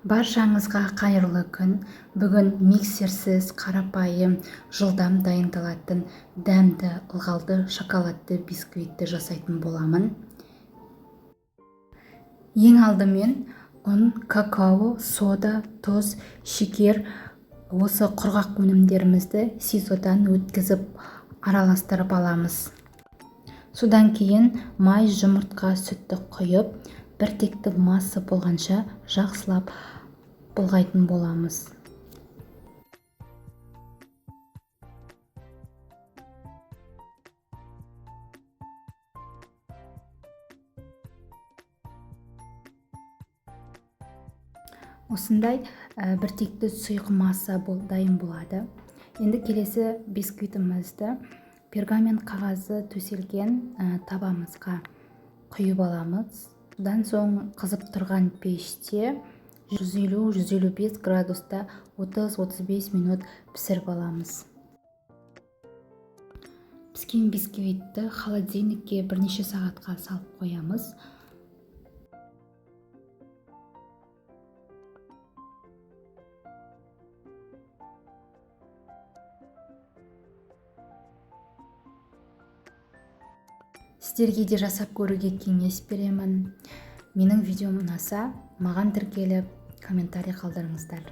Баршаңызға қайырлы күн. Бүгін миксерсіз, қарапайым, жылдам дайындалатын дәмді, ылғалды шоколадты бисквитті жасайтын боламын. Ең алдымен ұн, какао, сода, тұз, шекер, осы құрғақ өнімдерімізді сизодан өткізіп араластырып аламыз. Содан кейін май, жұмыртқа, сүтті құйып, біртекті масса болғанша жақсылап былғайтын боламыз. Осындай біртекті сұйық масса дайын болады. Енді келесі бисквитімізді пергамент қағазы төселген табамызға құйып аламыз. Содан соң қызып тұрған пеште 150-155 градуста 30-35 минут пісіріп аламыз. Піскен бисквитті холодильникке бірнеше сағатқа салып қоямыз. Сіздерге де жасап көруге кеңес беремін. Менің видеом ұнаса, маған тіркеліп, комментарий қалдырыңыздар.